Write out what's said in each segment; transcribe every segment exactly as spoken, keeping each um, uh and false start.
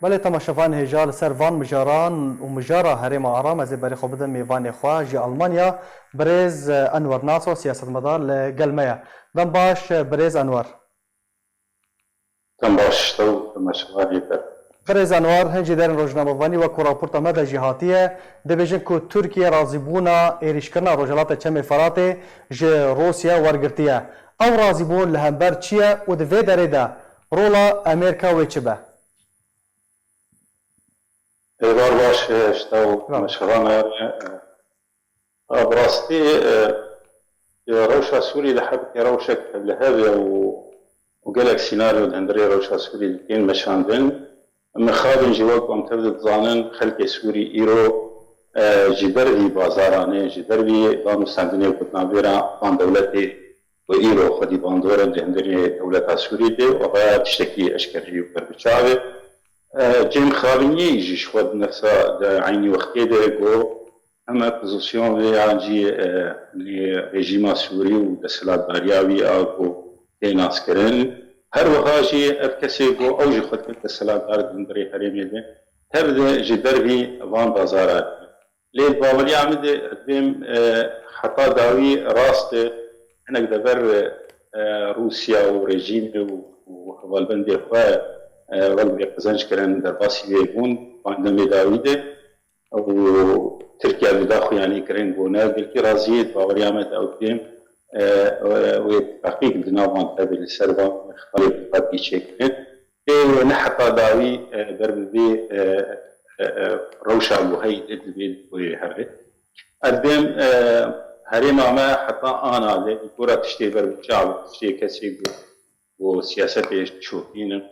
Belê temaşevan hêja li ser van mijaran û mijara herêma Aram ez ê berê xwe bidim mêvanê xwe ji Almanya, birêz Enwer Naso, siyasetmedar li gel me ye. Dem baş, birêz Enwer. Dem baş ji te û temaşevanê te. Birêz Enwer, hin jî derên rojnamevanî wek ku raporta me de jî hatiye, dibêjin ku Tirkiye razîbûna êrîşkirina rojhilata Çemê Feratê ji Rûsya wergirtiye. Ew razîbûn li hember çi ye û di vê derê de rola Amerîka wê çi be? Êvar baş, e, ji te û Sağ ol. Meşxevan e, e, a, bi rastî, e, e, rewşa Sûrî li hebkê rewşek hevlihev e û, û gelek sînaryo di hundirê rewşa Sûrî de tên meşandin. Mixabin jî wek ku em tev de dizanin, xelkê Sûrî îro, e, ji ber vî bazaranê, ji ber vî danûstendinê ku di navbera van dewletê ku îro xwedî bandor in di hundirê dewleta Sûrî de, û ev tiştekî eşkerî û berbiçav e. E, cem xabiniyê jî ji xwe di nefsa di eynî wextê de ku heme pozîsyon vê yan jî, e, li rejîma Sûrî û desthilatdariya wî a ku tê naskirin. Her wiha jî ev kesê ku ew jî xwe dike desthilatdar di hundirê herêmê de, tev de ji dervî van bazara. Lê baweriya min de, ez dibêm, e, heta dawî rast e, hinek dever, e, Rûsya û rejîmê û, û hevalbendê xwe, e, wek vê qezenc kirin, derbasî wê bûn, van demê dawî de. Û Tirkiye bi daxuyanî kirin ku ne, belkî razî yê, baweriya me de ew dibêm, e, e, wê tifaqîk di nav van tevê li ser van xalê bi qatî çêkirin. Lê ne heta dawî, e, ber bi vê, e, e, e, rewşa ku heyî di divê wê here. Ez dibêm, e, herêma me heta ana de, li gora tiştê berbiçav, tiştê kesê ku, ku siyasetê şopîn in,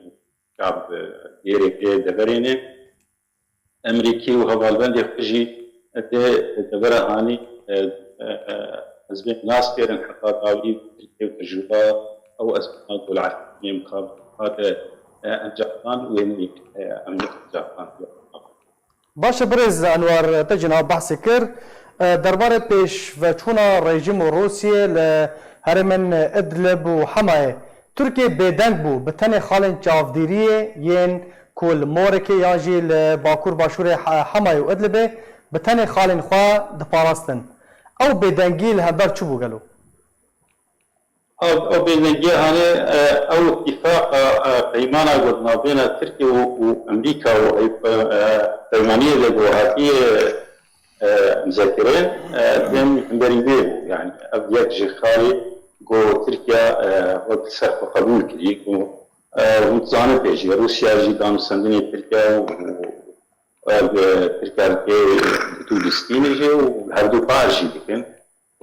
çav, e, gêrê tê deverê ne. Emerîkî û hevalbendê xwe jî tê devera hanî, e, e, e, hizbên nas kêrin heta dawî Tirkiye û tecrûba ew ezmûna ku li Efrînê mixabin hate, e, encamdan wê neyê, e, em ne encamdan. Baş e, birêz Enwer, te jî niha behsê kir. E, derbarê pêşveçûna rejîm û Rûsiyê li herêmên Idlib û Hemayê, Tirkiye bêdeng bû, bi tenê xalên çavdêriyê yên ku li Morekê yan jî li bakur başûrê He-, Hemayê û Idlibê bi tenê xalên xwe diparastin. Ew bêdengî li hember çi bû gelo? Ev, ev bêdengiya hanê, e, ew îtîfaqa, e, peymana ku di navbêna Tirkiye û, û Amerîka û, e, peymaniyê de ku hatiye, e, imzekirin, e, tên hemberî wê bû. Yani ev yek ji xalê ku Tirkiye, e, wek li ser xwe qebûl kirî ku, e, hûn dizanin pê jî Rûsya jî danûstendinê Tirkiye û, û, e, Tirkiye li tê, li tû listînê jî û her du par jî dikin.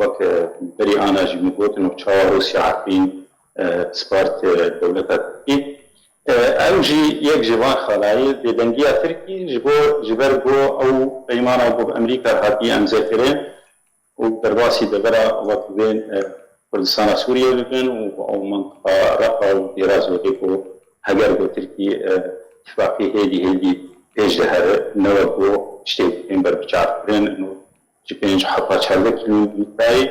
Wek, e, berî ana jî min gotin û çawa Rûsya Efrîn, e, spart, e, dewleta Tirkî. E, ew jî yek ji van xalayê bêdengiya Tirkî ji bo, ji ber ku ew peymana ku bi Amerîka hatiye imzekirin û derbasî devera wek bên, e, Kurdistana Sûriyê bibin û ew mintiqa Reqa û Dêra Zorê ku heger ku Tirkî, e, tifaqî hêdî hêdî pêş dihere, ne wek ku tiştê bên berbiçavkirin û ji pênc heta çardeh kîlometrayê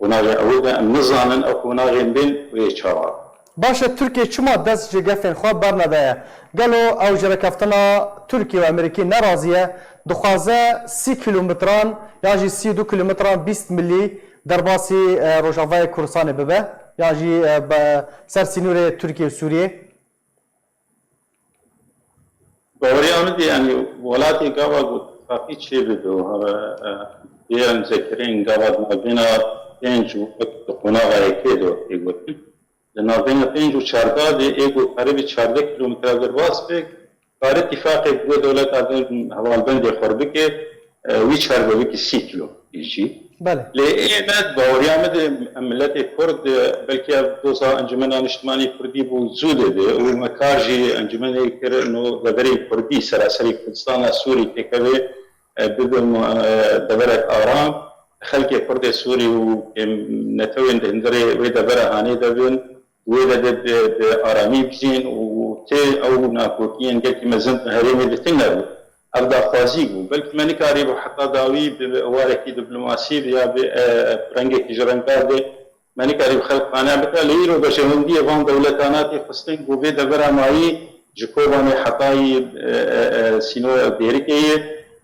qonaxê ew de em nizanin ew qonaxên bên wê çawa. Baş e, Tirkiye çima dest ji gefên xwe bernedaye? Gelo ew ji rêkeftina Tirkiye û Amerîkî nerazî ye? Dixwaze sî kîlometran yan jî sî û du kîlometran bîst milî derbasî, e, Rojavayê Kurdistanê bibe yan jî, e, be ser sînorê Tirkiye û Sûriyê? Baweriya min de, yanî welatê gava ku tifaqî çêbibe û heve, e, bê em zekirin gava di navbêna pênc û wek di qonaxa yekê de wek tê gotin. Di navbêna pênc û çardeh de ê ku qeribî çardeh kîlometre derbas be, kare tifaqê bi wê dewleta din hevalbendê xwe bike, e, wî çerbe bike sî kîlometrî jî. Belê. Lê ê me, baweriya me de em miletê Kurd, e, belkî ev doza Encumena Niştimanî Kurdî bû zû de be û me kar jî encumê kir, no deverên Kurdî seraserî Kurdistana Sûrî têkeve, e, bibe, e, deverek aram. Xelkê Kurdê Sûrî û, em, netewên di hundirê wê devera hanê de bin, wê de bi, bi aramî bijîn û tê ew nakokiyên gelkî mezin di herêmê de tune bû. Ev daxwazî bû. Belkî me nikarîbû heta dawî bi warekî diplomasî ya bi, e, rengekî ji rengan de me nikarîbû xelk qane bike. Lê îro beşevendiyê van dewletana tê xistin ku vê devera mayî ji Kobanê hetayî, e, e, e, sînorê Dêrikê ye.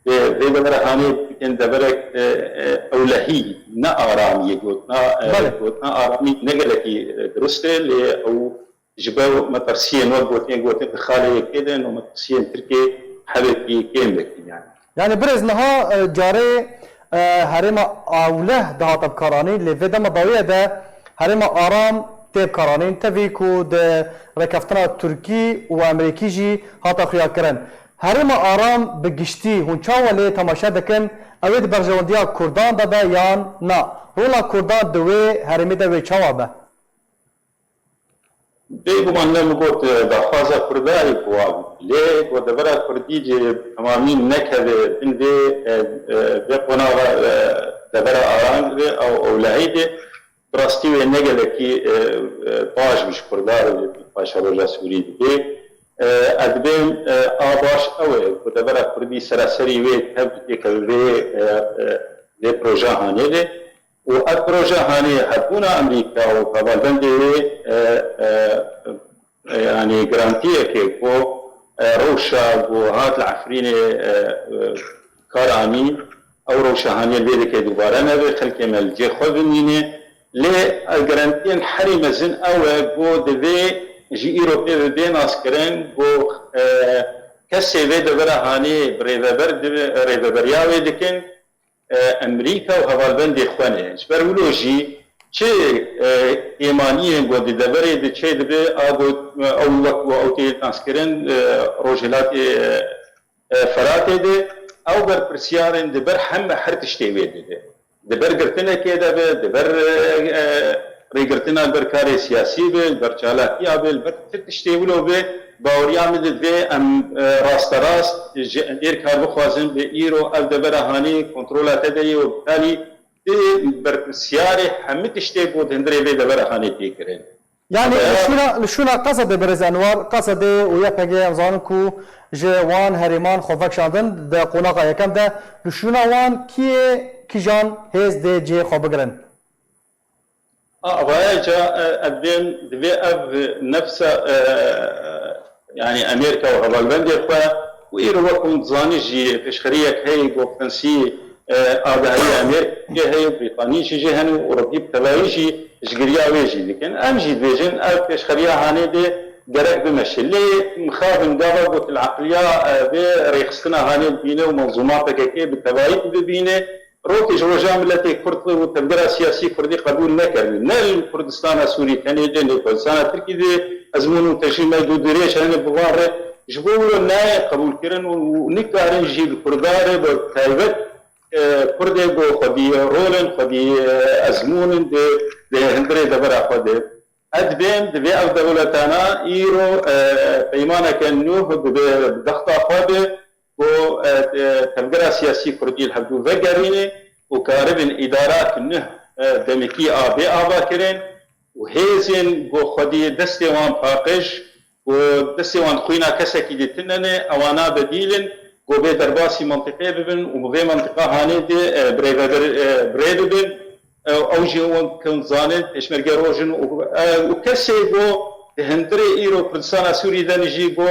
Vê, vê devera hanê dikin deverek, e, e, ewlehî, ne aramî ye. Gotina, e, Belê. Gotina aramî ne gelekî, e, dirust e, lê ew ji ber metirsiyên wek gotin, gotin di xalê yekê de, no metirsiyên Tirkê hebekî kêm dikin yani. Yani birêz niha, e, carê, e, herêma Awleh dihate bikaranîn, lê vê dema dawiye de herêma Aram tê bikaranîn. Tevî ku di rêkeftina Tirkî û Amerîkî jî hate xuyakirin. Herêma Aram bi giştî hûn çawa lê temaşe dikin? Ew ê di berjewendiya Kurdan de be yan na? Rola Kurdan di wê herêmê de wê çawa be? Bêguman ne min got, e, daxwaza Kurda ye ku wa bû. Lê ku devera Kurdî ji temamî nekeve bin vê, e, e, vê qonaxa, e, devera Aran ve ew ewlehî de bi rastî wê ne gelekî, e, e, baş bi ji Kurda re paşeroja Sûrî dibê. E, ez dibêm, e, a baş ew e ku devera Kurdî seraserî wê tev têkeve vê, e, e, vê proja hanê de. Û ev proje hanê hebûna Amerîka û hevalbendê wê, e, e, e, yanî garantiyeke ku, e, rewşa ku hat li Efrînê, e, e, kar anî, ew rewşa hanê lê dike dubare nebe, xelkê me li cê xwe bimîne. Lê, e, garantiyên herî mezin ew e ku divê ji îro pê ve bê naskirin ku, e, kesê vê devera hanê bi rêveber dibe, rêveberiya wê dikin. E, Amerîka û hevalbendê xwe ne. Ji ber wilo jî çi, e, kêmaniyên ku di deverê de çêdibe, a ku, e, ew wek ku ew tê naskirin, e, Rojhilatê, e, e, Feratê de, ew berpirsiyarên di ber heme her tiştê wê de be. Di ber girtinekê de be, di ber, e, e, rêgirtina li ber karê siyasî be, li ber çalakiya be, li ber çi tiştê wilo be, baweriya min divê em, e, rasterast ji Amerîka bixwazin, bi îro ev devera hanê kontrola te de ye û bitalî tu berpirsyarê hemî tiştê ku di hundirê vê devera hanê tê kirin. Yani li şûna, li şûna Qesedê birêz Enwar, Qesedê û Y P G em zanin ku ji wan herêman xwe vekişandin di qonaxa yekem de, li şûna wan kiyê kîjan hêz dê cihê xwe bigirin? A, vaya ca, e, ez dibêm, divê ev nefsa, e, yani Amerîka û hevalbendê xwe û îro wek hûn dizanî jî pêşxeriyek heye ku qensî, e, agahiyê Amerîkê heye, Brîtanî jî jê hene û Ewropî bi tevayî jî ji giriya wê jî dikin. Em jî dibêjin ev pêşxeriya hanê dê gerek bimeşe. Lê mixabin gava got li eqliya, e, vê rêxistina hanê dibîne û menzûma P K K bi tevayî dibîne. Rokê ji roja miletê Kurd û tevgera siyasî Kurdî qebûl nekirin. Ne li Kurdistana Sûrî tenê de, ne Kurdistana Tirkî de ezmûn û tecrî me dû dirêj hene bi van re. Ji bo wilo nayê qebûlkirin û, û nikarin jî li Kurda re bi taybet, e, Kurdê ku xwedî rolin, xwedî, e, ezmûnin di, di hundirê devera xwe de. Ez dibêm, divê ev dewletana îro, e, peymaneke nû dibe bi dexta xwe de, ku, e, e, tevgera siyasî Kurdî li hevdû vegerîne û karibin îdarak nuh, e, demekî a bê avakirin û hêzên ku xwedî destê wan paqij û destê wan xwîna kesekî dî tune ne, ewana bedîl in ku bê derbasî mentiqê bibin û bi vê mentiqa hanê dê, e, birêveber, e, birê bibin. Ew, ew jî wek hûn dizanin, pêşmerge roj in û, e, û kesê ku di hundirê îro Kurdistana Sûrî de ne jî ku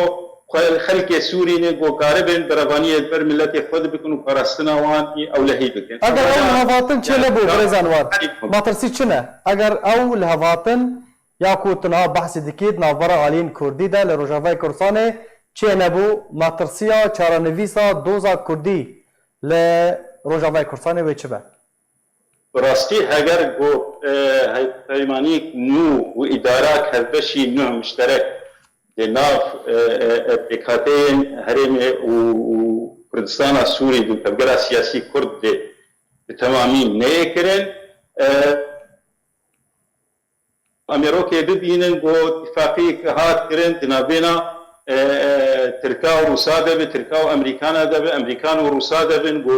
xwe xelkê Sûrî ne ku karibin berevaniyê ber miletê xwe de bikin û parastina wan î ewlehî bikin. Eger ew li hevatin çê nebû, birêz Enwar, matirsî çi ne? Eger ew li hevatin ya ku tu niha behsî dikî di navbera aliyên Kurdî de li Rojavayê Kurdistanê çê nebû, matirsiya çarenivîsa doza Kurdî li Rojavayê Kurdistanê wê çi be? Bi rastî heger ku, e, hevpeymanîk nû û îdarak hevbeşî nuh mişterek di nav, e, e, e, pêkhateyên herêmê û, û Kurdistana Sûrî di tevgera siyasî Kurd de bi temamî neyê kirin, e, Em ê rokê bibînin ku tifaqî hat kirin di navbêna, e, e, Tirka û Rûsa de be, Tirka û Emerîkana de be, Emerîkan û Rûsa de bin ku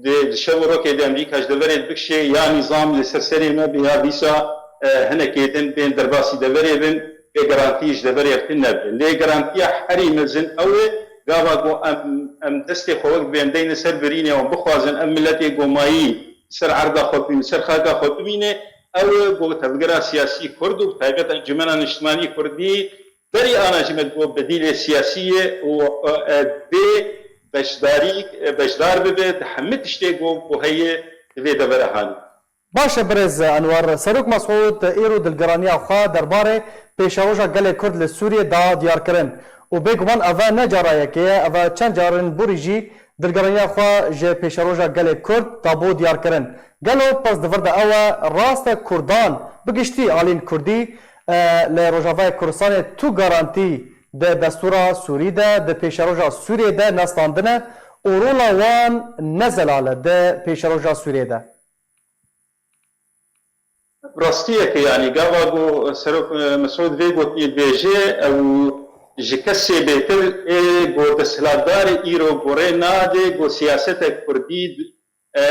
di, di şev û rokê de Emerîka ji deverê dibikşê ya nîzam li ser serê me be ya dîsa, e, hinekê din bên derbasî deverê bin, vê garantî ji deverê tune be. Lê garantiya herî mezin ew e, gava ku em, em destê xwe wek dibên deyne ser birînê û bixwazin ev miletê gomayî ser erda xwe bimîne, ser xaka xwe bimîne, ew e ku tevgera siyasî Kurd û bi taybet Encûmena Niştimanî Kurdî Berî ana jî me digot bedîlê siyasî ye û, e, e, divê beşdarî, e, beşdar bibe di hemî tiştê ku, ku heye di vê devera hanê. Baş e birêz Enwer. Serok Mesûd îro dilgiraniya xwe derbarê pêşeroja gelê Kurd li Sûriyê da diyar kirin û bêguman ev ne cara yekê ye, ev çend carin borî jî dilgiraniya xwe ji pêşeroja gelê Kurd dabû diyar kirin. Gelo pez di vir de ew e, rast e Kurdan, bi giştî alîn Kurdî, e, li Rojavayê Kurdistanê tu garantî di destûra Sûrî de, di pêşeroja Sûriyê de ne standin e û rola wan ne zelal e di pêşeroja Sûriyê de? Rastiyek e, yanî gava ku Serok, e, Mesûd vê gotinê dibêje, ew ji kesê bêtir ê ku desthilatdarê îro ku rê nade ku siyasetek Kurdî, e,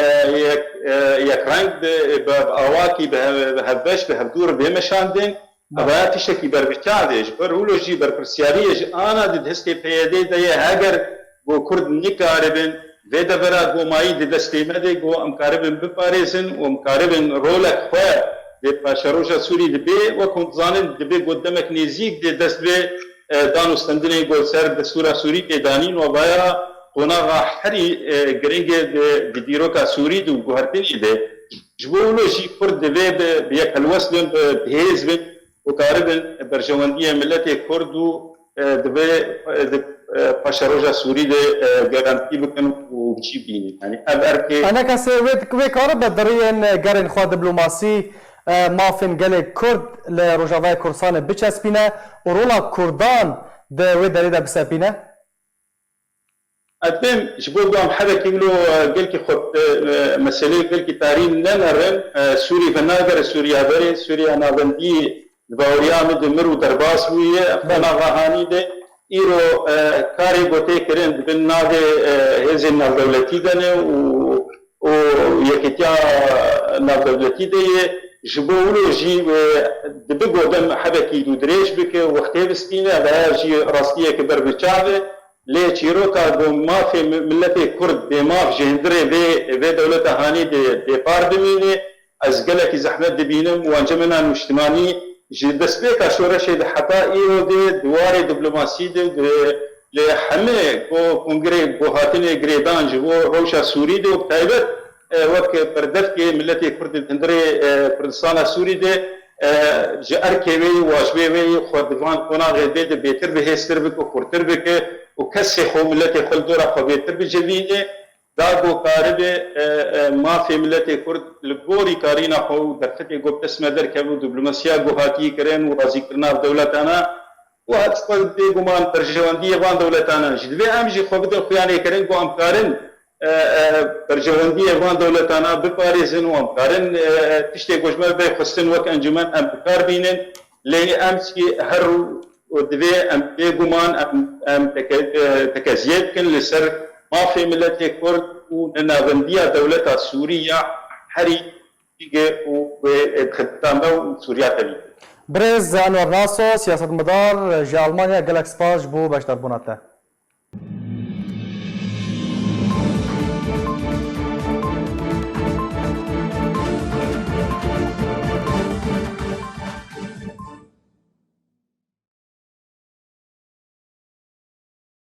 yek, e, yekreng bi, bi awakî bi hev-, bi hevbeş, bi hevdûr bê meşandin. Eva ya tiştekî berbiçav e. Ji ber wilo jî berpirsiyariyê ji ana di destê P Y D'ê de ye. Heger ku Kurd nikaribin vê devera ku mayî di destê me de ku em karibin biparêzin û em karibin rolek xwe di paşeroja Sûrî dibê, wek hûn dizanin, dibê ku demek nêzîk dê dest bi, e, dan û stendinê ku li ser destûra Sûrî tê danîn û vaya qonaxa herî, e, giring e di, di dîroka Sûrî de û guhertinê de. Ji bo wilo jî Kurd divê bi, bi yek helwest bin, bi, bi hêz bin û karibin berjewendiyê miletê Kurd û, e, divê, e, di, e, paşeroja Sûrî de, e, garantî bikin û bi cî bînin. Yanî ev erkê Enekesê wê, wê karibe di riyên gerên xwe diplomasî, e, mafên gelê Kurd li Rojavayê Kurdistanê biçespîne û rola Kurdan di wê derê de bisepîne? Ez dibêm ji bo ku em hebekî wilo, e, gelkî xwe, e, e, meseleyê gelkî tarî nenerin, e, Sûrî venagere Sûriya berê, Sûriya navendî di baweriya min de mir û derbas bûye. Qonaxa hanî de îro, e, karê ku tê kirin di bin navê, e, hêzên navdewletî de ne û, û yekîtiya navdewletî de ye. Ji bo wilo jî wê dibe ku dem hebekî dûdirêj bike, wextê bistîne, ev jî rastiyeke ber bi çav e. Lê çîroka ku mafê mi-, miletê Kurd bê maf ji hundirê vê, vê dewleta hanî dê, dê par bimîne, ez gelekî zehmet dibînim û encamena niştimanî ji destpêka şoreşê de heta îro de di warê diplomasî de, de, li hemî ko-, kongrê ku hatine girêdan ji bo rewşa Sûrî de û bi taybet, e, wek berdevkê miletê Kurd di hundirê, e, Kurdistana Sûrî de, e, ji erkê wê yî, wajibê wê yî xwe di van qonaxê dê de bêtir bihêztir bike, xurtir bike û kesê xwe, miletê xwe li dora xwe bêtir bicivîne, da ku karibe, e, e, mafê miletê Kurd li gorî karîna xwe û derfetê ku bi dest me derkeve û diplomasiya ku hatiyî kirin û razîkirina ev dewletana û her çiqas bêguman berjewendiyê van dewletana jî divê em jî xwe bidin xuyanê kirin ku em karin e, e, berjewendiyê van dewletana biparêzin û em karin, e, tiştê ku ji me ve xwestin wek encûmen em bi kar bînin. Lê em jî her û divê em bêguman em, em teke-, e, tekeziyê bikin li ser mafê miletê Kurd û nenavendiya dewleta Sûrî ya herî dîge û wê, e, xidmeta me û Sûriya tevî. Birêz Enwer Naso, siyasetmedar ji Almanya, gelek spas ji bo beşdarbûna te.